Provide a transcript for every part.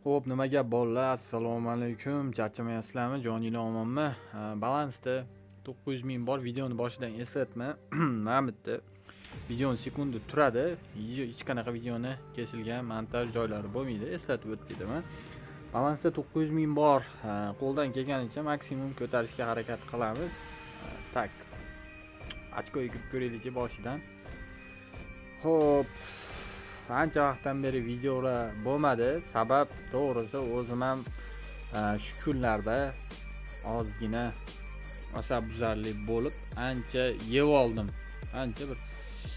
Xo'p, nima gap bolalar? Assalomu alaykum. Charchamayapsizlarmi? Joninglar omonmi? Balansda 900 ming bor. Videoni boshidan eslatma. Mana bu yerda videoni sekundi turadi. Video hech qanaqa videoni kesilgan montaj joylari bo'lmaydi. Eslatib o'tdim. Balansda 900 ming bor. Qo'ldan kelganicha maksimum ko'tarishga harakat qilamiz. Tak. Ochko yig'ib ko'raylikchi boshidan. Xo'p, ancha vaqtdan beri videolar bo'lmadi. Sabab to'g'risi o'zim ham shu kunlarda ozgina asabbuzarlik bo'lib ancha yeb oldim. Ancha bir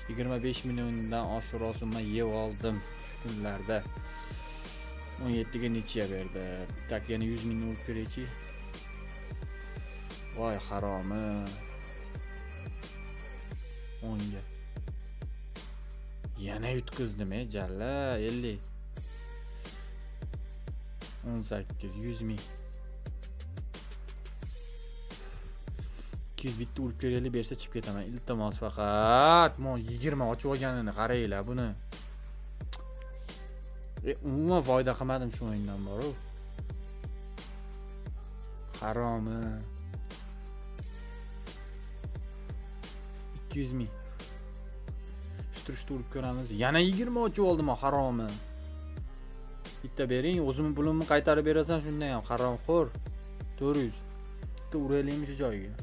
25 milliondan oshiqroq summa yeb oldim shu kunlarda. 17 ga necha berdi. Tak, yana 100 mingni urib ko'raychi. Voy haromi. 10 ga. Yana yutqizdim, jalla 50. 18 100 ming. 200 bitta urib ko'raylik, bersa chiqib ketaman. Iltimos faqat. Mon 20 ochib olganini qaranglar buni. Umuman foyda qilmadim shu o'yindan bor-u. Haromi. 200 ming. Turishni urib ko'ramiz. Yana 20 ochib oldim, haromi. Bitta bering, o'zimning pulimni qaytarib berasan shundan ham, haromxo'r. 400. Bitta uraylikmi shu joyiga?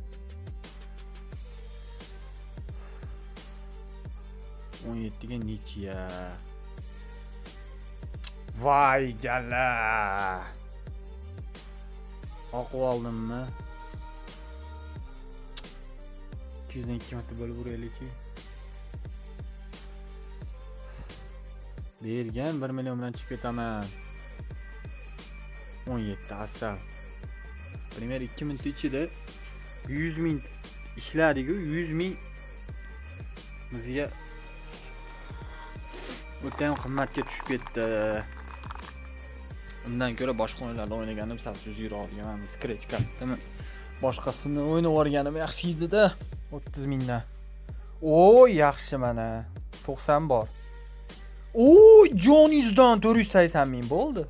17 ga necha? Voy jalla. Oqib oldimmi? 200 dan 2 marta bo'lib uraylikki. Bergan 1 million bilan chiqib ketaman. 17 asal. Primer 2 minut ichida 100 ming ishladik-ku, 100 ming bizga o'ta ham qimmatga tushib ketdi. Undan ko'ra boshqa o'yinlarda o'ynaganim sal suzgiroq degan, scratch kartdimi? Boshqasini o'ynab yuborganim yaxshi edi-da, 30 mingdan. O, yaxshi mana. 90 bor. O, joningizdan 480 ming bo'ldi.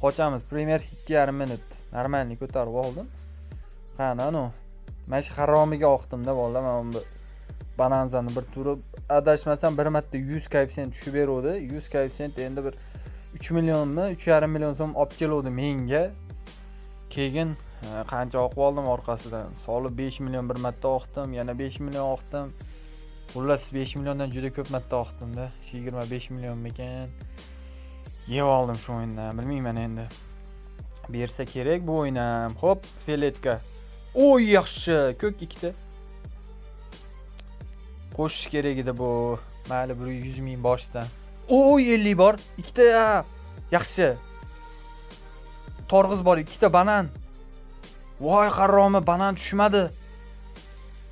Qochamiz. Premier 2,5 minut. Normalni ko'tarib oldim. Qani, anu. Mana shu haromiga oqdim-da, bolalar. Mana bu bananzani bir turib, adashmasam bir marta 100 koeffitsient tushib beruvdi. 100 koeffitsient endi bir 3 millionmi, 3,5 million so'm olib keluvdi menga. Keyin qancha oqib oldim orqasidan. Solib 5 million bir marta oqdim, yana 5 million oqdim. Xullas 5 milliondan juda ko'p marta oqdim-da. 25 millionmikan? Yeb oldim shu o'yindan. Bilmayman endi. Bersa kerak bu o'yin ham. Xo'p, filetka. Oy, yaxshi. Ko'k ikkita. Qo'shish kerak edi bu. Mayli, bir 100 ming boshdan. Oy, 50 bor. Ikkita. Yaxshi. Torg'iz bor, ikkita banan. Voy haromi, banan tushmadi.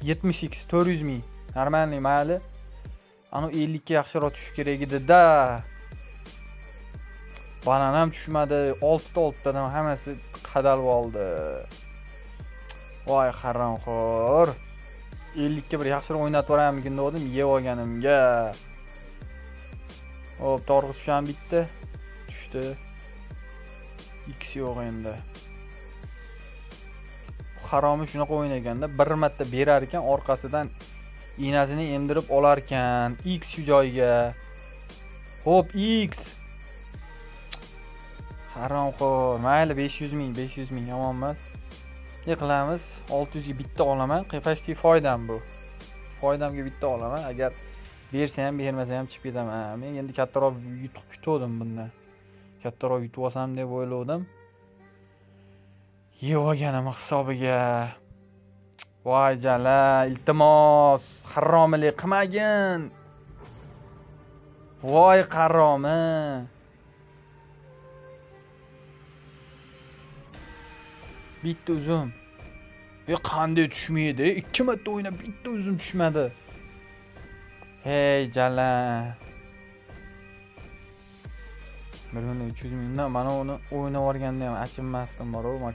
70x 400 ming. Normalniy, mayli. Anu 50 ga yaxshiroq tushish kerak edi-da. Banan ham tushmadi. 6 ta 6 tadan hammasi qadalib oldi. Voy haromxo'r. 50 ga bir yaxshiroq o'ynatib yuboramikin dedim, yeb olganimga. Hop, torg'iz tushgan bitta. Tushdi. X yo'q endi. Haromi shunaqa o'ynaganda bir marta berar ekan, orqasidan iynasini emdirib olar ekan. X shu joyga. Xo'p, X. Haromxo'r. Mayli, 500 ming, 500 ming yomon emas. Ne qilamiz? 600 ga bitta olaman. Почти foydam bu. Foydamga bitta olaman. Agar bersa ham, bermasa ham chiqib ketaman. Men endi kattaroq yutuq kutgandim bundan. Kattaroq yutib olsam deb o'yladim. Yeb olganim hisobiga. Voy jala, iltimos, haromilik qilmagin. Voy qaromi. Bitta uzum. Qanday tushmaydi? 2 marta o'ynab bitta uzum tushmadi. Hey jala. 1 300 mingdan mana uni o'ynab yuborganda ham achinmasdim bor-u.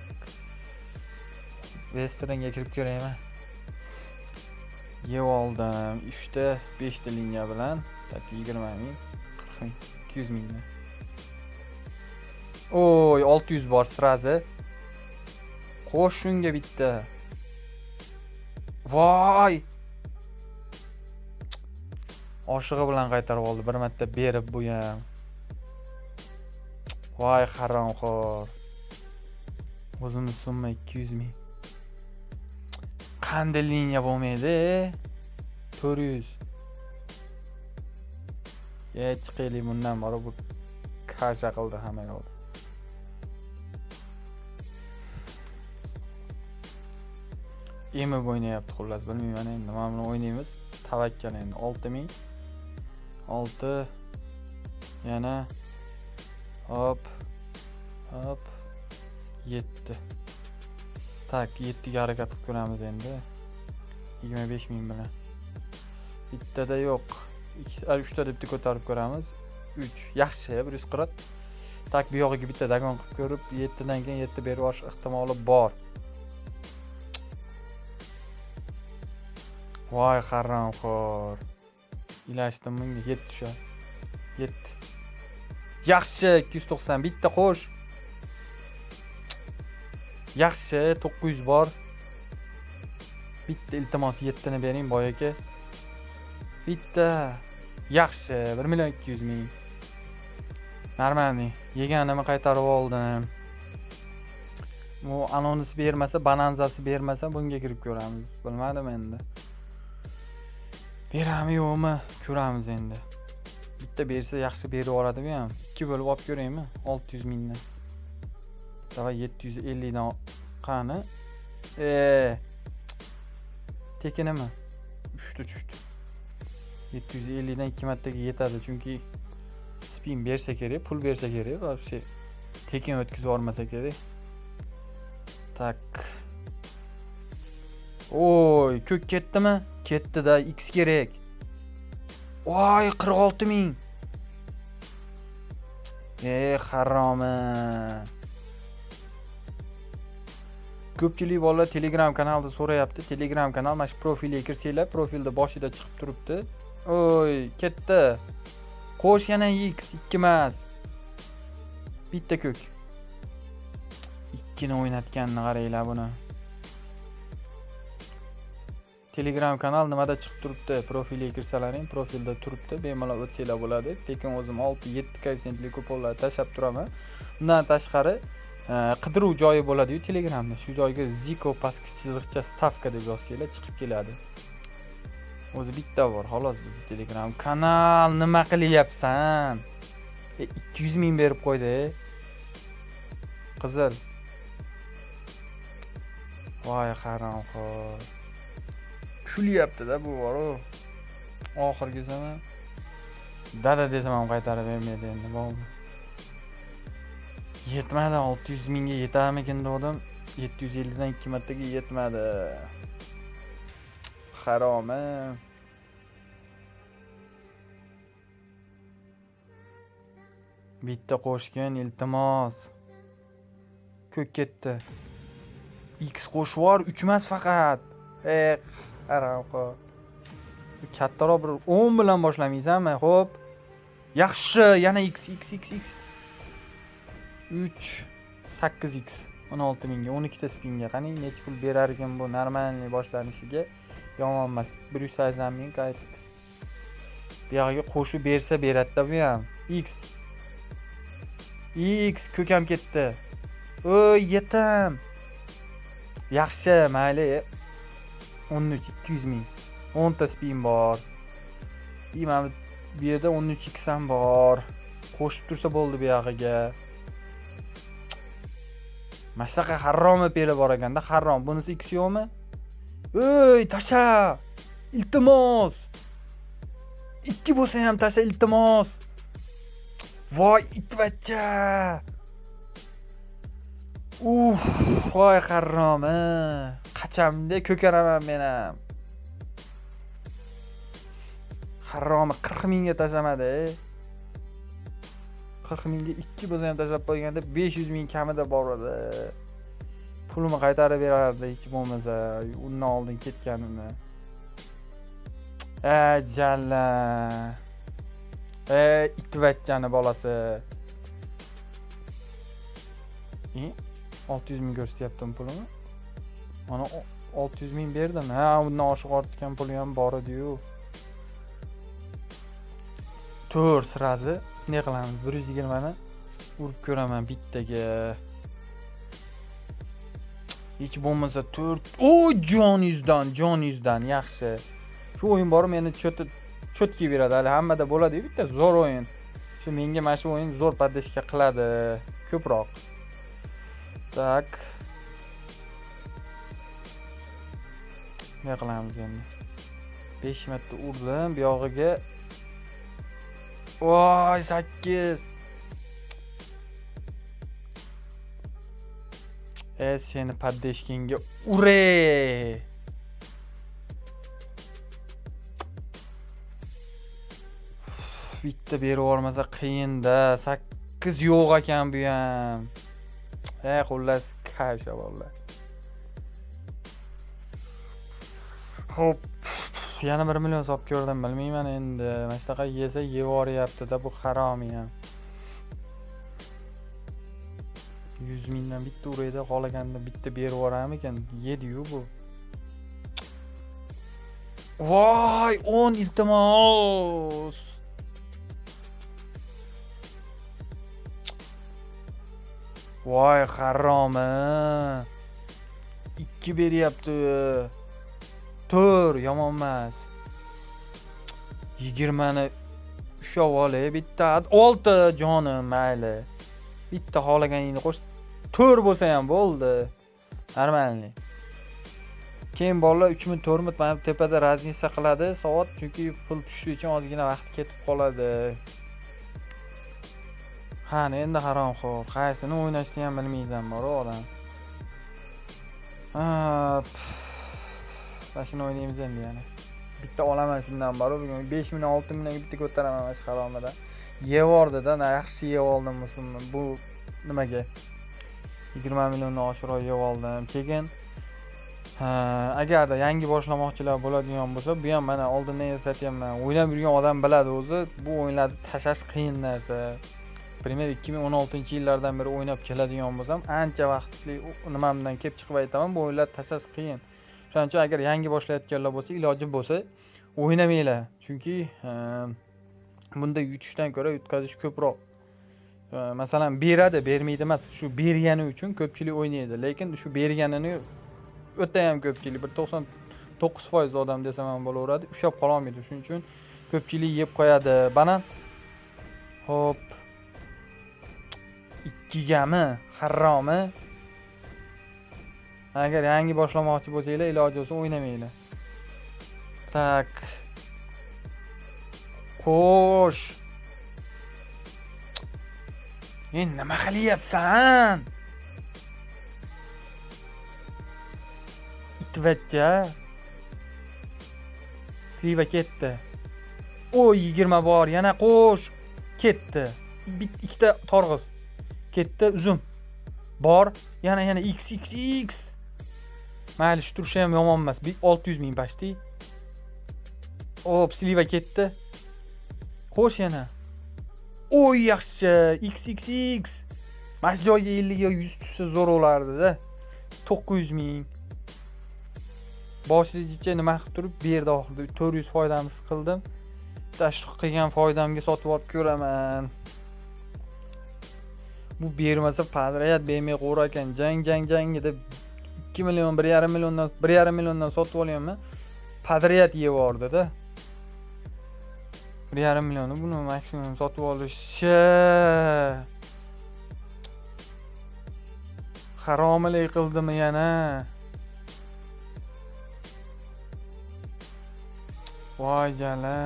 Westernga kirib ko'raymi? Yeb oldim. 3 ta 5 ta liniya bilan, tak 20 ming, 40 ming, 200 mingdan. Oy, 600 bor srazi. Qo'sh shunga bitta. Voy! Oshig'i bilan qaytarib oldi, bir marta berib bu ham. Voy haromxo'r. O'zimiz summa 200 ming. Qanday liniya bo'lmaydi? 400. Ya chiqaylik bundan borib, bu kasha qildi hamma yo'q. Emib o'ynayapti xullas, bilmayman endi. Mana buni o'ynaymiz. Tavakkal endi 6000. 6 yana hop hop 7. Tak, 7 ga harakat qilib ko'ramiz endi. 25 ming bilan. Bittada yo'q. 2 3 ta bitta ko'tarib ko'ramiz. 3. Yaxshi, 140. Tak, bu yog'iga bitta dagon qilib ko'rib, 7 dan keyin 7 berib yuborish ehtimoli bor. Voy haromxo'r. Ilashdim bunga 7 tushar. 7. Yaxshi, 290 bitta qo'sh. Yaxshi, 900 bor. Bitta iltimos 7 ni bering boy aka. Bitta. Yaxshi, 1 200 000. Normalniy. Yeganimni qaytarib oldim. Bu anonisi bermasa, bananzasi bermasa bunga kirib ko'ramiz. Bilmadim endi. Berami yo'qmi ko'ramiz endi. Bitta bersa yaxshi berib yuboradi bu ham. 2 bo'lib olib ko'raymi? 600 mingdan. Davay 750 dan qani? Tekinimi? 3 tushdi. 750 dan 2 martaga yetadi, chunki spin bersa kerak, pul bersa kerak, вообще tekin o'tkazib yubormasa kerak. Tak. Oy, ko'k ketdimi? Ketdi-da, x kerak. Voy, 46 ming. Haromi. Ko'pchilik bolalar Telegram kanalda so'rayapti. Telegram kanal mana shu profilga kirsanglar, profilda boshida chiqib turibdi. Oy, ketdi. Qo'sh yana x, 2 emas. Bitta ko'k. 2 ni o'ynatganini qaranglar buni. Telegram kanal nimada chiqib turibdi? Profilga kirsalaring, profilda turibdi, bemalol o'tsanglar bo'ladi. Tekin o'zim 6-7 koeffitsiyentli kuponlar tashlab turaman. Undan tashqari qidiruv joyi bo'ladi-yu Telegramda. Shu joyga Ziko pastki chiziqcha stavka deb yozsanglar chiqib keladi. O'zi bitta bor, xolos bizning Telegram kanal. Nima qilyapsan? 200 ming berib qo'ydi. Qizil. Voy haromxo'r. Kulyapti-da bu bor-u. Oxirgisini dada desam ham qaytarib bermaydi endi. Bo'ldi. Yetmadi, 600 mingga yetarmikin dedim. 750 dan 2 martaga yetmadi. Haromi. Bitta qo'shgin, iltimos. Ko'k ketdi. X qo'shib yubor, 3 emas faqat. Haromxo'r. Kattaroq bir 10 bilan boshlamaysanmi? Xo'p. Yaxshi, yana x x x x. 3 8 x 16 mingga 12 ta spinga. Qani necha pul berar ekan bu normalniy boshlanishiga? Yomon emas. 180 ming qaytdi. Bu yog'iga qo'shib bersa beradi-da bu ham. X X ko'kam ketdi. Oy, yetim. Yaxshi, mayli. 13 200 ming. 10 ta spin bor. Mana bu yerda 13 x ham bor. Qo'shib tursa bo'ldi bu yog'iga. Mashaqa haromi peli bor ekanda, harom. Bunisi x yo'qmi? Ey, tasha! Iltimos. 2 bo'lsa ham tasha, iltimos. Voy, itvachcha. Uf, voy haromi. Qachamda ko'karaman men ham. Haromi 40 mingga tashlamadi. 40 mingga 2 bo'lsa ham tashlab qo'yganda 500 ming kamida bor edi. Pulimni qaytarib berardi hech bo'lmasa, undan oldin ketganini. Jalla. Itvachchani bolasi. 600 ming ko'rsatyaptimi pulimi? Mana 600 ming berdim. Ha, undan oshiq ortgan puli ham bor edi-yu. 4 sirazi ne qilamiz? 120 ni urib ko'raman bittaga. Hech bo'lmasa 4. O, joningizdan, joningizdan yaxshi. Shu o'yin bor, meni cho'tki beradi. Hali hammada bo'ladi-yu bitta zo'r o'yin. Shu menga mana shu o'yin zo'r podeshka qiladi ko'proq. Tak. Ne qilamiz endi? 5 marta urdim, bu yog'iga. Voy, 8. Seni poddeshkingga uray. Bitta berib yubormasa qiyin-da. 8 yo'q ekan bu ham. Xullas, kasha bolalar. Xo'p, yana 1 million solib ko'rdim, bilmayman endi. Mana shunaqa yesa yevoryapti-da bu haromi ham. 100 mingdan bitta uraydi, xohlaganda bitta berib yuboramikan? Yedi-yu bu. Voy, 10 iltimos. Voy, haromi. 2 beryapti. 4 yomon emas. 20 ni ushlab olay, bitta 6 jonim, mayli. Bitta xohlaganingni qo'sh. 4 bo'lsa ham bo'ldi. Normalniy. Keyin bolalar 3 minut 4 minut mana bu tepada raznitsa qiladi soat, chunki pul tushishi uchun ozgina vaqt ketib qoladi. Ha, endi haromxo'r. Qaysini o'ynashni ham bilmaysan bor odam. Ha, mana shuni o'ynaymiz endi yana. Bitta olaman shundan bor, bugun 5 million 6 millionga bitta ko'taraman mana shu haromidan. Yevordida, yaxshi yeb oldim bu nimaga? 20 milliondan oshiqroq yeb oldim. Keyin agarda yangi boshlamoqchilar bo'ladigan bo'lsa, bu ham mana oldindan eslatyapman. O'ynab yurgan odam biladi o'zi, bu o'yinlarni tashlash qiyin narsa. Primer 2016-yillardan beri o'ynab keladigan bo'lsam, ancha vaqtli nimamdan kelib chiqib aytaman, bu o'yinlarni tashlash qiyin. Shuning uchun agar yangi boshlayotganlar bo'lsa, iloji bo'lsa o'ynamanglar. Chunki bunda yutishdan ko'ra yutqazish ko'proq. Masalan, beradi, bermaydi emas, shu bergani uchun ko'pchilik o'ynaydi, lekin shu berganini o'ta ham ko'pchilik, bir 99% odam desam ham bo'laveradi, ushlab qola olmaydi. Shuning uchun ko'pchilik yeb qo'yadi. Banan. Hop. 2 gami, haromi. Agar yangi boshlamoqchi bo'lsanglar, iloji bo'lsa o'ynamanglar. Tak. Qo'sh. Men nima qilyapsan? Itvatcha. Sliva ketdi. O 20 bor, yana qo'sh. Ketdi. Ikkita torg'iz. Ketdi, uzum. Bor, yana yana x x x. Mayli, shu turishi ham yomon emas. 600 ming pashti. Hop, sliva ketdi. Qo'sh yana. Oy, yaxshi. X x x. Mana shu joyga 50 ga 100 tushsa zo'r bo'lardi-da. 900 ming. Boshicha nima qilib turib berdi oxirida 400 foydamiz qildim. Tashqi qilgan foydamga sotib olib ko'raman. Bu bermasa padrayat bermay qo'rar ekan. Jang jang jang deb 2 million, 1,5 milliondan 1,5 milliondan sotib olyapman. Padrayat yeb yubordi-da. 1,5 millionni buni maksimum sotib olishi. Haromilik qildimi yana? Voy jala.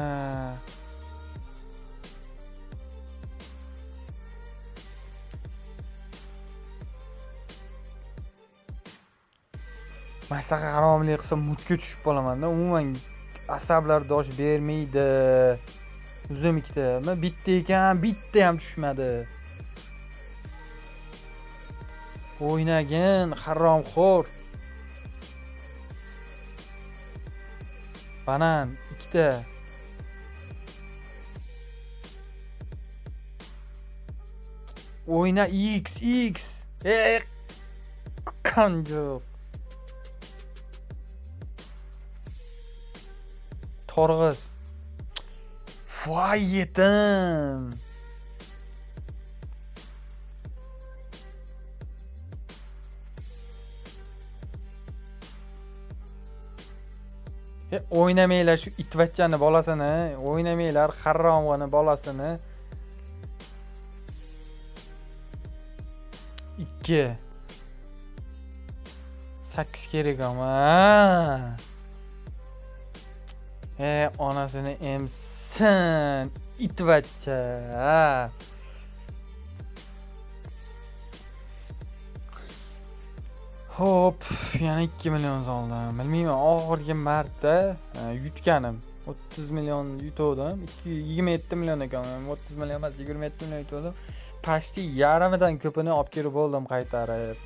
Mana shunaqa haromlik qilsam mutga tushib qolaman-da. Umuman asablar dosh bermaydi. Uzum ikkita, bitta ekan, bitta ham tushmadi. O'ynagin, haromxo'r. Banan ikkita. O'yna x x. Ey, qanjuq. To'rg'iz. Voy yetim. O'ynamanglar shu itvachchani bolasini, o'ynamanglar haromg'ini bolasini. 2 8 kerak ama. Onasini emsin itvachcha. Hop, yana 2 million soldim. Bilmayman, oxirgi marta yutganim 30 million yutuvdim. 27 million ekan, 30 million emas, 27 million yutuvdim. Pashti yarmidan ko'pini olib kelib bo'ldim qaytarib.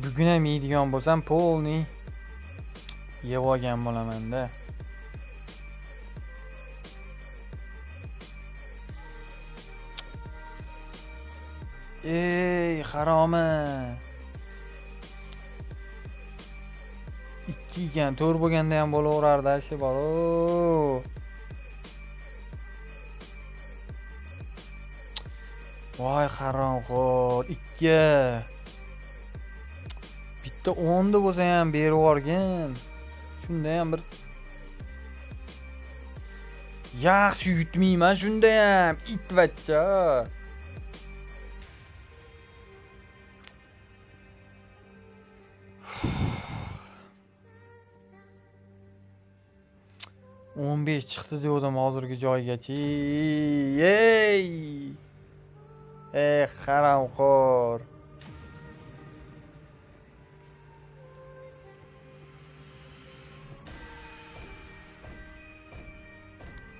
Bugun ham yeydigan bo'lsam, polni yeb olgan bo'laman-da. Ey, haromi. 2 ekan, 4 bo'lganda ham bo'laverardi, shu bor. Voy haromxo'r, 2. Bitta 10 da bo'lsa ham berib yuborgin. Shunda ham bir yaxshi yutmayman shunda ham, itvachcha. ...15 chiqdi degandim hozirgi joygacha. Ey! Ey haromxo'r.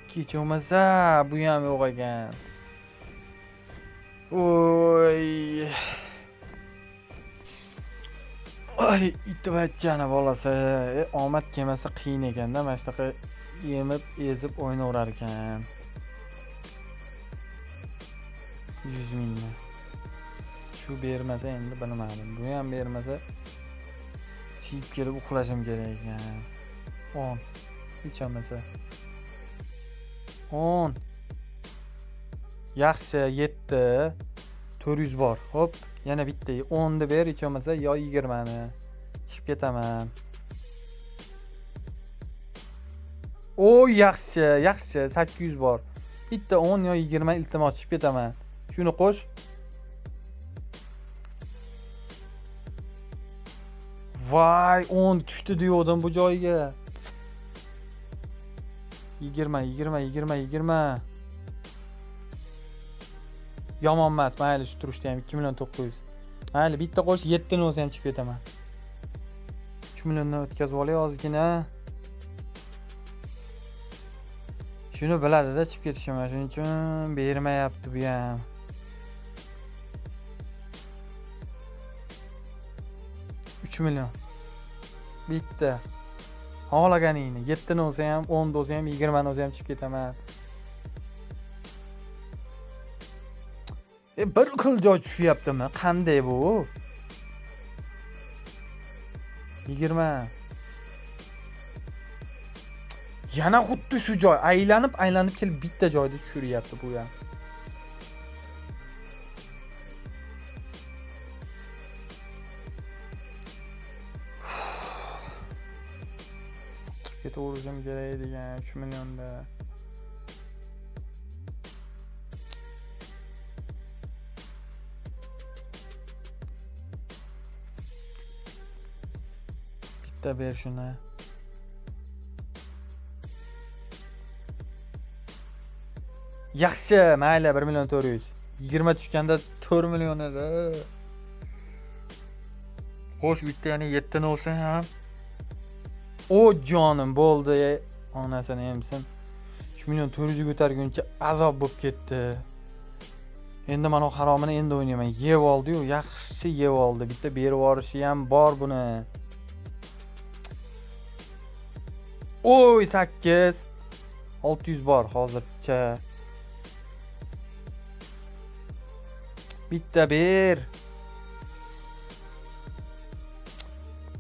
Kech bo'lmasa bu ham yo'q ekan. Oy. Oy, itvachchani bolasi. Omad kelmasa qiyin ekanda, mana shunaqa yemib, ezib o'ynaverar ekan. 100 mingni. Shu bermasa endi bilmadim. Bu ham bermasa chiyib kelib uxlashim kerak ekan. 10. Hech bo'lmasa. 10. Yaxshi, 7. 400 bor. Hop, yana bitta 10 ni ber, hech bo'lmasa yo 20 ni. Chiqib ketaman. O, yaxshi, yaxshi, 800 bor. Bitta 10 yo 20 iltimos chiqib ketaman. Shuni qo'sh. Voy, 10 tushdi degandim bu joyga. 20, 20, 20, 20. Yomon emas, mayli shu turishda ham 2 million 900. Mayli, bitta qo'sh, 7 ni bo'lsa ham chiqib ketaman. 3 milliondan o'tkazib olay ozgina. Shuni biladida chiqib ketishim, shuning uchun bermayapti bu ham. 3 million. Bitta. Xohlaganingni 7 ni bo'lsa ham, 10 bo'lsa ham, 20 ni bo'lsa ham chiqib ketaman. Bir xil joy tushyaptimi? Qanday bu? 20. Yana xuddi shu joy aylanib kelib bitta joyda tushiryapti bu ham. Ketaverishim kerak degan 3 millionda. Bitta ber shuni. Yaxshi, mayli 1 million 400. 20 tushganda 4 million edi. Xo'sh, bitta yana 7 ni olsa ham. O jonim bo'ldi, onasini emsin. 3 million 400 ga ko'targuncha azob bo'lib ketdi. Endi mana u haromini endi o'ynayman. Yeb oldi-yu, yaxshi yeb oldi. Bitta berib yuborishi ham bor buni. Oy, 8 600 bor hozircha. Bitta ber.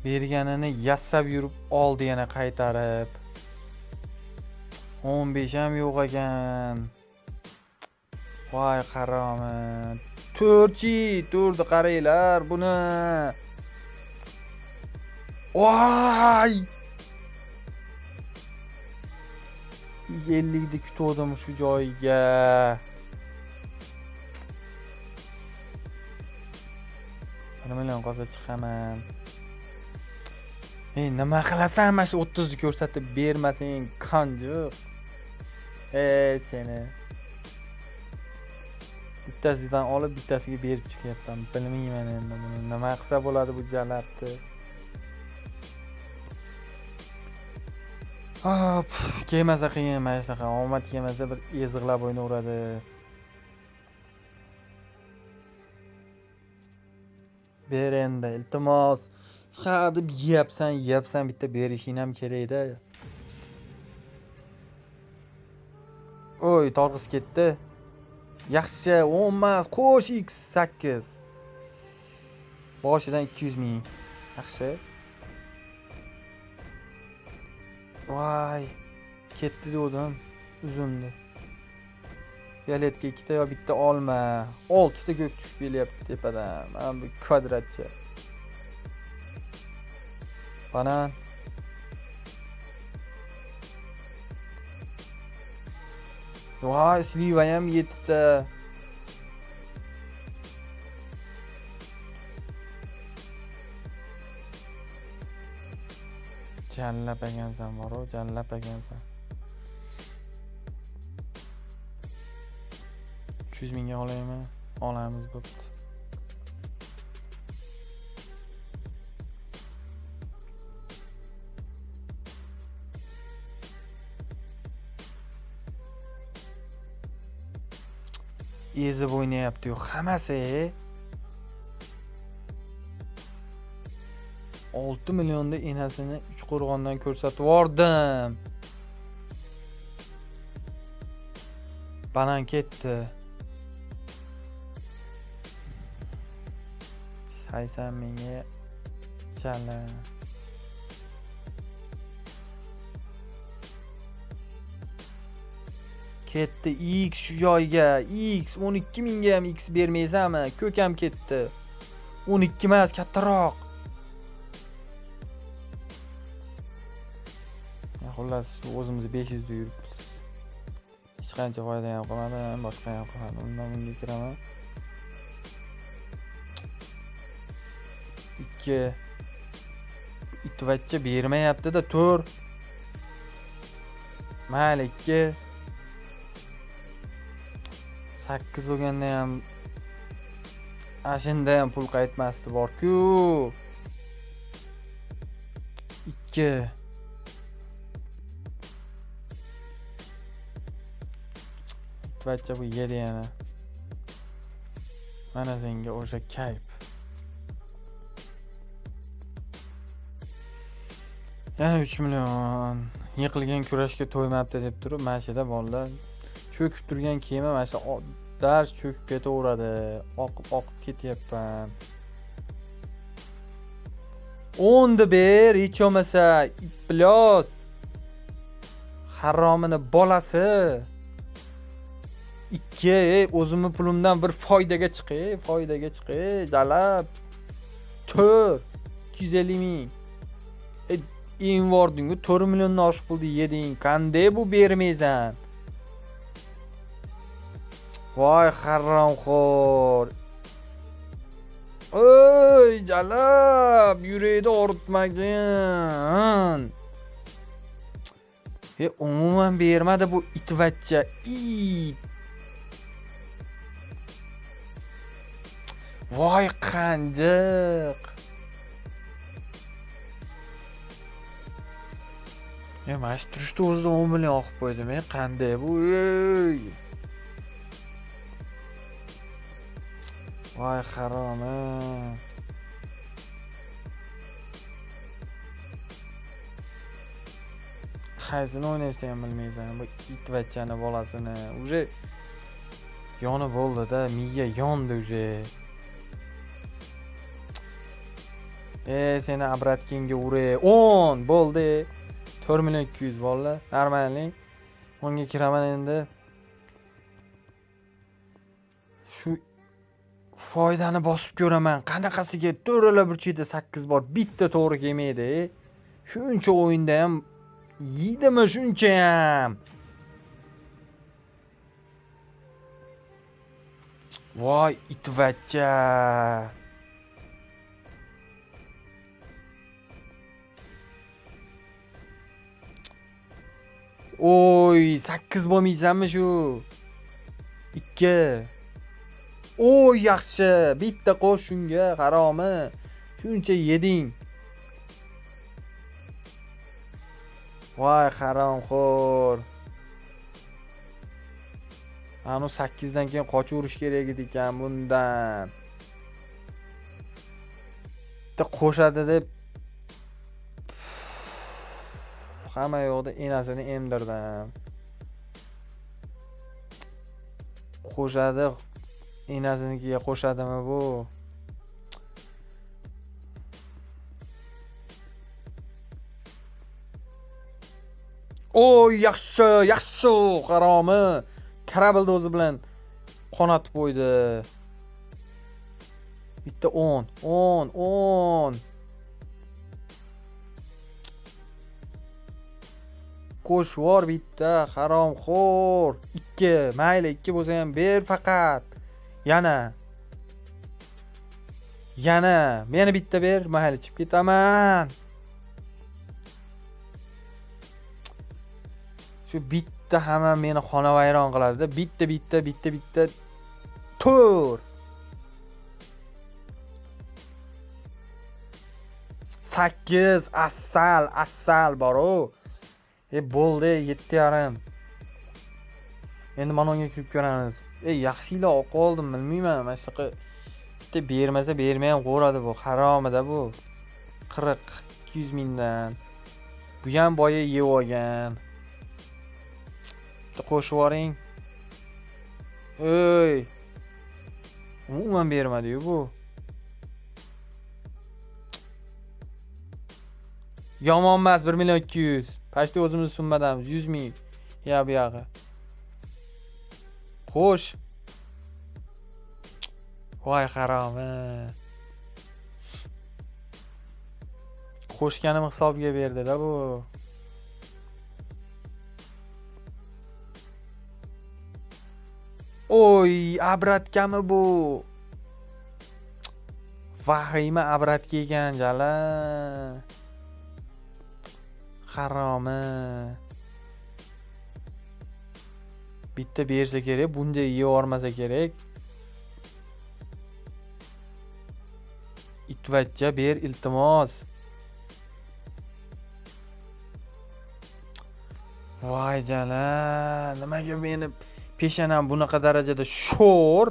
Berganini yassab yurib oldi yana qaytarib. 15 ham yo'q ekan. Voy haromi. 4-chi, 4 qaranglar buni. Voy! 50 ni kutgandim shu joyga. 1 million qolsa chiqaman. Ey, nima qilasan mana shu 30 ni ko'rsatib bermasang, qanjuq. Ey seni. Bittasidan olib bittasiga berib chiqyapman. Bilmayman endi buni nima qilsa bo'ladi bu jalabni. Hop, kelmasa qiyin, mana shunaqa omad kelmasa bir ezg'ilab o'ynaveradi. Ber endi, iltimos. Ha deb yeyapsan, yeyapsan, bitta berishing ham kerak-da. Oy, torg'is ketdi. Yaxshi, 10 emas, qo'sh x8. Boshidan 200 ming. Yaxshi. Voy, ketdi dedim, uzumdi. Fioletga ikkita yo bitta olma. 6 ta ko'k tushib kelyapti tepadan. Mana bu kvadratcha. Banan. Voy, sliva ham 7 ta. Jallab ekansan bor-u, jallab ekansan. 300 mingga olaymi? Olamiz, bo'pti. Ezib o'ynayapti-yu hammasi. 6 millionda enasini Uchqo'rg'ondan ko'rsatib yubordim. Banan ketdi. 80 mingga chala. Ketdi X shu joyga. X 12 mingga ham X bermaysanmi? Ko'k ham ketdi. 12 emas, kattaroq. Xullas, o'zimiz 500 da yuribmiz. Hech qancha foyda ham qilmadim, boshqa ham qilmadim. Undan bunga kiraman. 2 itvatcha bermayapti-da, 4. Mayli 2. 8 bo'lganda ham ashinda ham pul qaytmasdi bor-ku. 2. Itvatcha bu yedi yana. Mana senga o'sha kayf. Yana 3 million. Yiqilgan kurashga to'ymabdi deb turib, mana shu yerda bolalar cho'kib turgan kema mana shu dars cho'kib ketaveradi. Oqib oqib ketyapman. 10 ni ber, hech bo'lmasa iflos. Haromini bolasi. 2, o'zimni pulimdan bir foydaga chiqay, foydaga chiqay, jalab. 4, 250 ming. Invordingu 4 milliondan oshiq pulni yeding. Qanday bu bermaysan? Voy haromxo'r. Ey jalab, yurakni og'ritmagin. Umuman bermadi bu itvatcha. It. Voy qanjiq. Mana shu turishda o'zida 10 million oqib qo'ydim. Qanday bu? Ey! Voy harom. Qaysini o'ynashni ham bilmaysan bu itvachchani bolasini. Уже yonib bo'ldi-da, miya yondi уже. Seni abratkingga uray. 10 bo'ldi. 4 million 200 bolalar. Normalniy. 10 ga kiraman endi. Shu foydani bosib ko'raman. Qanaqasiga to'rala burchida 8 bor, bitta to'g'ri kelmaydi. Shuncha o'yinda ham yeydimi shuncha ham? Voy itvachcha. Oy, 8 bo'lmaysanmi shu? 2. Oy, yaxshi. Bitta qo'sh shunga, haromi. Shuncha yeding. Voy haromxo'r. Anu 8 dan keyin qochiverish kerak edi ekan bundan. Bitta qo'shadi deb hamma yo'qda enasini emdirdim. Qo'shadi, enasinikiga qo'shadimi bu? Oy, yaxshi, yaxshi, haromi. Karabilni o'zi bilan qonatib qo'ydi. Bitta 10, 10, 10. Qo'shvor bitta, haromxo'r. 2, mayli 2 bo'lsa ham ber faqat. Yana. Yana, meni bitta ber, mayli chiqib ketaman. Shu bitta hamma meni xonavayron qiladi-da. Bitta bitta bitta bitta 4. 8 asal, asal bor-u. Bo'ldi, 7.5. Endi mana unga kirib ko'ramiz. Yaxshilar oq oldim, bilmayman, mana shunaqa bitta bermasa bermay ham qo'radi bu, haromida bu. 40 200 mingdan. Bu ham boya yeb olgan. Bitta qo'shib yuboring. Ey. Umuman bermadi-yu bu. Yomon emas, 1 million 200. Pashta o'zimiz summadamiz, 100 ming. Ya bu yog'i. Xo'sh. Voy haromi. Qo'shganim hisobga berdi-da bu. Oy, abratkami bu? Vahima abratka ekan, jala. Haromi. Bitta bersa kerak, bunday yeyormasa kerak. Itvachcha ber, iltimos. Voy jala, nimaga meni peshanam bunaqa darajada sho'r?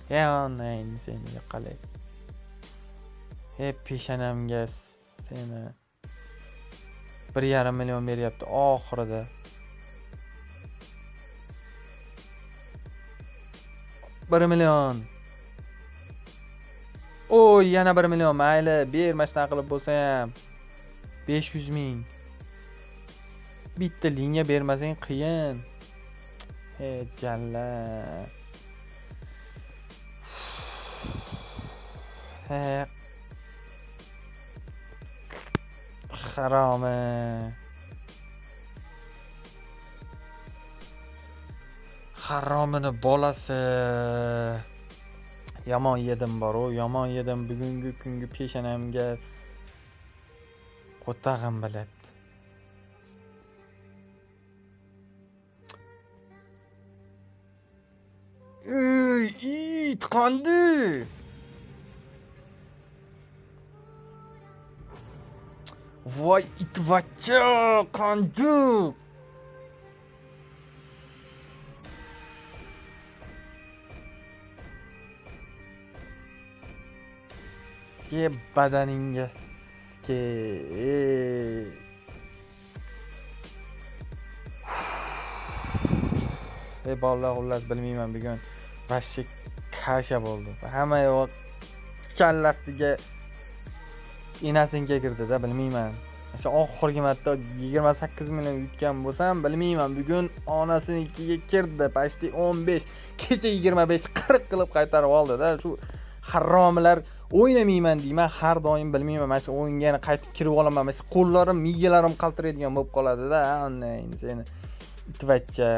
Ey onang seni qalay. Ey peshanamga seni 1.5 million beryapti oxirida. 1 million. Oy, yana 1 million, mayli, ber, mana shunaqa qilib bo'lsa ham 500 ming. Bitta liniya bermasang qiyin. Ey jalla. Haromi. Haromini bolasi. Yomon yedim bor-u, yomon yedim bugungi kungi peshanamga qo'tag'im bilib. Ey, it qandi. Voy itvachcha, qandi. Ye badaningga ke. Ey bolalar, xullas bilmayman, bugun vashshi kasha bo'ldi. Hamma yo'q kallasiga Enasinga kirdida, bilmayman. O'sha oxirgi marta 28 million yutgan bo'lsam, bilmayman, bugun onasinikiga kirdi, почти 15, kecha 25, 40 qilib qaytarib oldi-da. Shu haromilar, o'ynamayman deyman har doim, bilmayman, mana shu o'yinga yana qaytib kirib olaman, mana shu qo'llarim, miyalarim qaltiraydigan bo'lib qoladi-da. Endi seni itvachcha.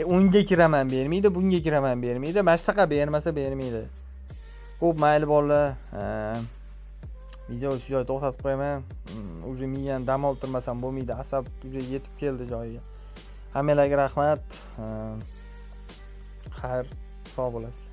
Unga kiraman bermaydi, bunga kiraman bermaydi, mana shunaqa bermasa bermaydi. Xo'p, mayli bolalar, video shu joyda to'xtatib qo'yaman. Уже miyani dam oltirmasam bo'lmaydi, asab уже yetib keldi joyiga. Hammalarga rahmat. Xayr, sog' bo'lasizlar.